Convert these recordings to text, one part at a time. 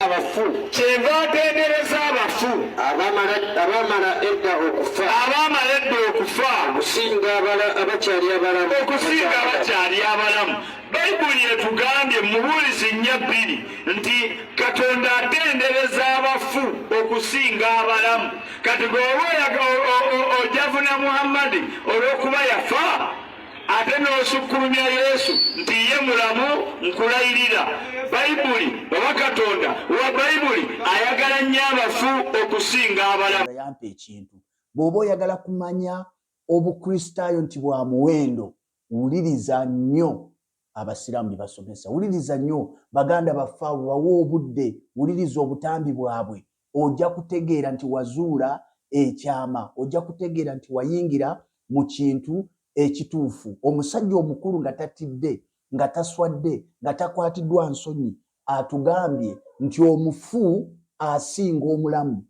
Abafu. Kyenva atendereza abafu. Abaamala edda okufa. Abaamala edda okufa. Okusinga abakyali abalamu. Okusinga abakyali abalamu. Bayibuli etugambye Mubuulizi 4:2 nti Katonda atendereza abafu okusinga abalamu. Kati gweoba ojavuna Muhammadi olw'okuba yafa, ate n'osukkulumya Yesu nti ye mulamu, nkulayirira Bayibuli oba Katonda wa Bayibuli ayagala nnyo abafu okusinga abalamu. Yampa ekintu. Bw'oba oyagala kumanya Obukristaayo nti bwa muwendo, wuliriza nnyo Abasiraamu bye basomesa, wuliriza nnyo baganda baffe abo, bawe obudde, wuliriza obutambi bwabwe, ojja kutegeera nti wazuula ekyama, ojja kutegeera nti wayingira mu kintu ekituufu. Omusajja omukulu nga tatidde, nga taswadde, nga takwatiddwa nsonyi, atugambye nti omufu asinga omulamu.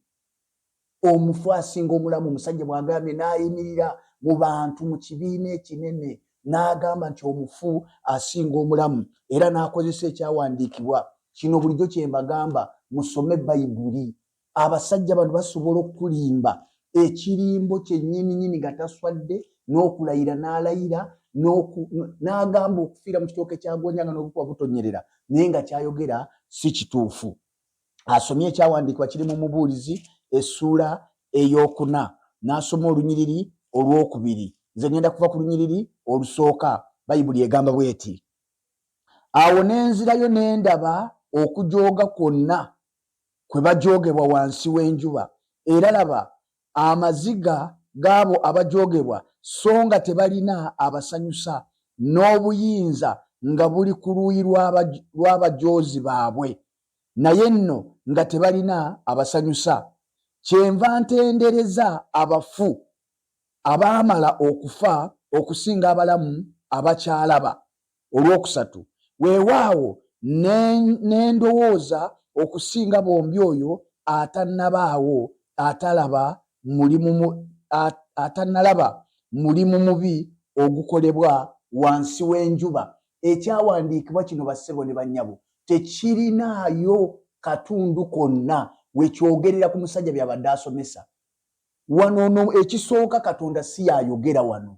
Omufu asinga omulamu. Omusajja bw'agambye n'ayimirira mu bantu mu kibiina ekinene n'agamba nti omufu asinga omulamu, era n'akozesa ekyawandiikibwa kino. Bulijjo kye mbagamba, musome Bayibuli. Abasajja bano basobola okukulimba ekirimbo kyennyininyini nga taswadde, n'okulayira n'alayira, n'agamba okufiira mu kitooke kya gonja nga n'obukuba butonyerera, naye nga kyayogera si kituufu. Asomye ekyawandiikibwa kiri mu Mubuulizi essuula ey'okuna, n'asoma olunyiriri olwokubiri. Nze ngenda kuva ku lunyiriri olusooka. Bayibuli egamba bweti: "Awo ne nzirayo ne ndaba okujooga kwonna kwe bajoogebwa wansi w'enjuba, era laba, amaziga g'abo abajoogebwa so nga tebalina abasanyusa, n'obuyinza nga buli ku luuyi lw'abajoozi baabwe, naye nno nga tebalina abasanyusa. Kyenva ntendereza abafu abaamala okufa okusinga abalamu abakyalaba." Olwokusatu, "Weewaawo, ne ndowooza okusinga bombi oyo atannabaawo, atannalaba mulimu mubi ogukolebwa wansi w'enjuba." Ekyawandiikibwa kino, bassebo ne bannyabo, tekirinaayo katundu konna wekyogerera ku musajja byabadde asomesa wano. Ono ekisooka, Katonda si yayogera wano.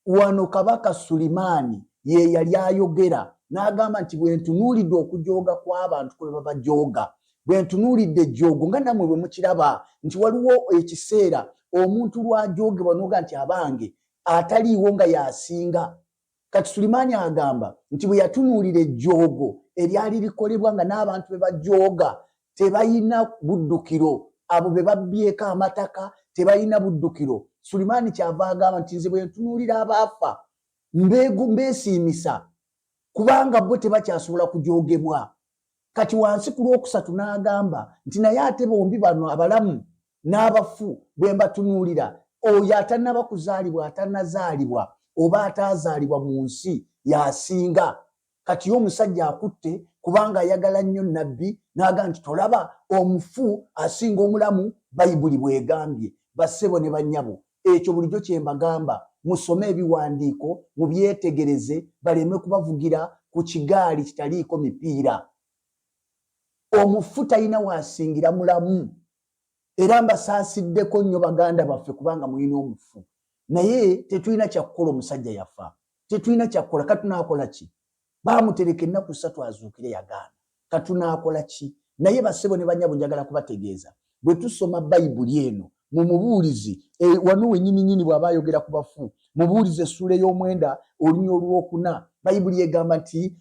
Wano Kabaka Sulimaani ye yali ayogera, n'agamba nti bwe ntunuulidde okujooga kw'abantu kwe babajooga, bwe ntunuulidde ejjoogo, nga nammwe bwe mukiraba nti waliwo ekiseera omuntu lw'ajoogebwa n'oga nti abange ataliiwo nga y'asinga. Kati Sulimaani agamba nti bwe yatunuulira ejjoogo eryali likolebwa nga n'abantu be bajooga tebalina buddukiro, abo be babbyeko amataka tebalina buddukiro, Sulimaani kyava agamba nti nze bwe ntunuulira abaafa mbeesiimisa, kubanga bo tebakyasobola kujoogebwa. Kati wansi ku lwokusatu n'agamba nti naye ate bombi bano abalamu n'abafu bwe mbatunuulira, oyo atannaba kuzaalibwa, atannazaalibwa oba ataazaalibwa mu nsi y'asinga. Kati ye omusajja akutte kubanga ayagala nnyo Nabbi, n'agamba nti tolaba omufu asinga omulamu, Bayibuli bw'egambye. Bassebo ne bannyabo, ekyo bulijjo kye mbagamba, musome ebiwandiiko, mubyetegereze, baleme kubavugira ku kigaali kitaliiko mipiira. Omufu talina waasingira mulamu. Era mbasaasiddeko nnyo baganda baffe kubanga mulina omufu, naye tetulina kyakukola. Omusajja yafa, tetulina kyakukola. Katunaakola ki? Baamutereka ennaku 3 azuukire, yagaana. Katunaakola ki? Naye bassebo ne bannyabo, njagala kubategeeza bwe tusoma Bayibuli eno mu Mubuulizi wano wennyini nnyini, bw'aba ayogera ku bafu, Mubuulizi essuula ey'omwenda oluny olwokuna, Bayibuli egamba nti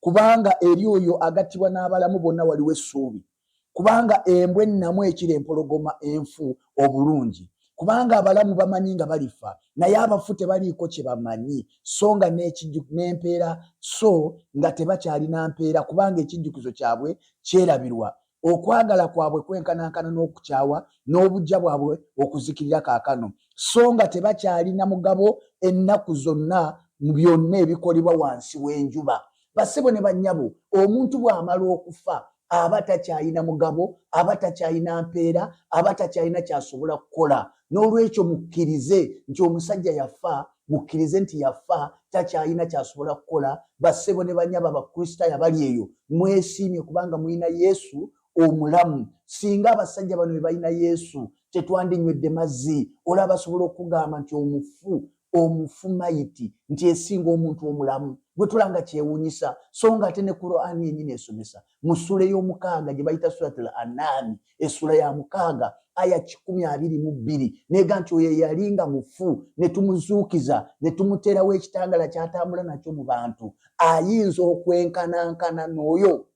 kubanga eri oyo agattibwa n'abalamu bonna waliwo essuubi, kubanga embwa ennamu ekira empologoma enfu obulungi. Kubanga abalamu bamanyi nga balifa, naye abafu tebaliiko kye bamanyi, so nga n'empeera, so nga tebakyalina mpeera, kubanga ekijjukizo kyabwe kyerabirwa. Okwagala kwabwe kwenkanankana n'okukyawa, n'obuggya bwabwe okuzikirira kaakano, so nga tebakyalina mugabo ennaku zonna mu byonna ebikolebwa wansi w'enjuba. Bassebo ne bannyabo, omuntu bw'amala okufa aba takyalina mugabo, aba takyalina mpeera, aba takyalina kyasobola kukola. N'olwekyo mukkirize nti omusajja yafa. Mukkirize nti yafa, takyalina kyasobola kukola. Bassebo ne banyabo Abakristaayo abali eyo, mwesiimye kubanga mulina Yesu omulamu. Singa abasajja bano be balina Yesu, tetwandinywedde mazzi. Olaba basobola okugamba nti omufu, omufu mayiti, nti esinga omuntu omulamu gwe tulanga, kyewuunyisa. So nga ate ne Qur'ani yenyini esomesa mu ssula ey'omukaaga gye bayita Suratul Anaami, essula ya 6, aya 122, nega nti oyo eyali nga mufu ne tumuzuukiza ne tumuteerawo ekitangala kyatambula nakyo mu bantu, ayinza okwenkanankana n'oyo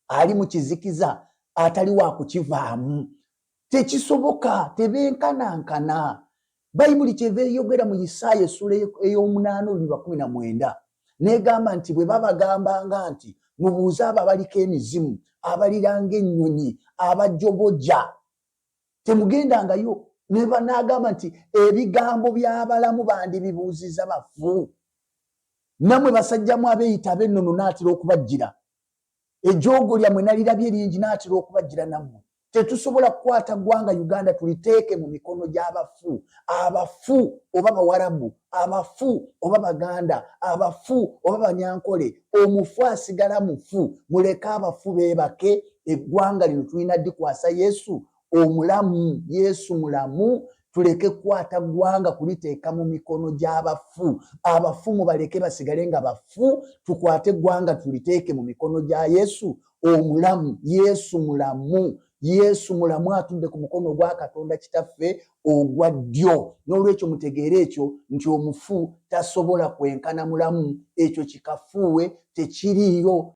ali mu kizikiza atali wa kukivaamu? Tekisoboka, tebenkanankana. Bayibuli kyeva eyogera mu Isaaya essula ey'omunaana olunyiriri 19, negamba nti bwe babagambanga nti mubuuze abo abaliko emizimu, abaliranga ennyonyi, abajoboja, temugendangayo. N'agamba nti ebigambo by'abalamu bandibibuuziza bafu? Nammwe basajjamu abeeyita ab'ennono, naatera okubajjira. Ejoogo lyammwe nalirabye lingi, naatera okubajjira. Nammwe tetusobola kukwata ggwanga Uganda tuliteeke mu mikono gy'abafu. Abafu oba Bawarabu, abafu oba Baganda, abafu oba Banyankole, omufu asigala mufu. Muleke abafu beebake. Eggwanga lino tulina dikwasa Yesu omulamu. Yesu mulamu. Tuleke kukwata ggwanga kuliteeka mu mikono gy'abafu. Abafu mubaleke basigale nga bafu. Tukwate eggwanga tuliteeke mu mikono gya Yesu omulamu. Yesu mulamu, Yesu mulamu, atudde ku mukono gwa Katonda Kitaffe ogwa ddyo. N'olwekyo mutegeere ekyo nti omufu tasobola kwenkana mulamu. Ekyo kikafuuwe, tekiriiyo.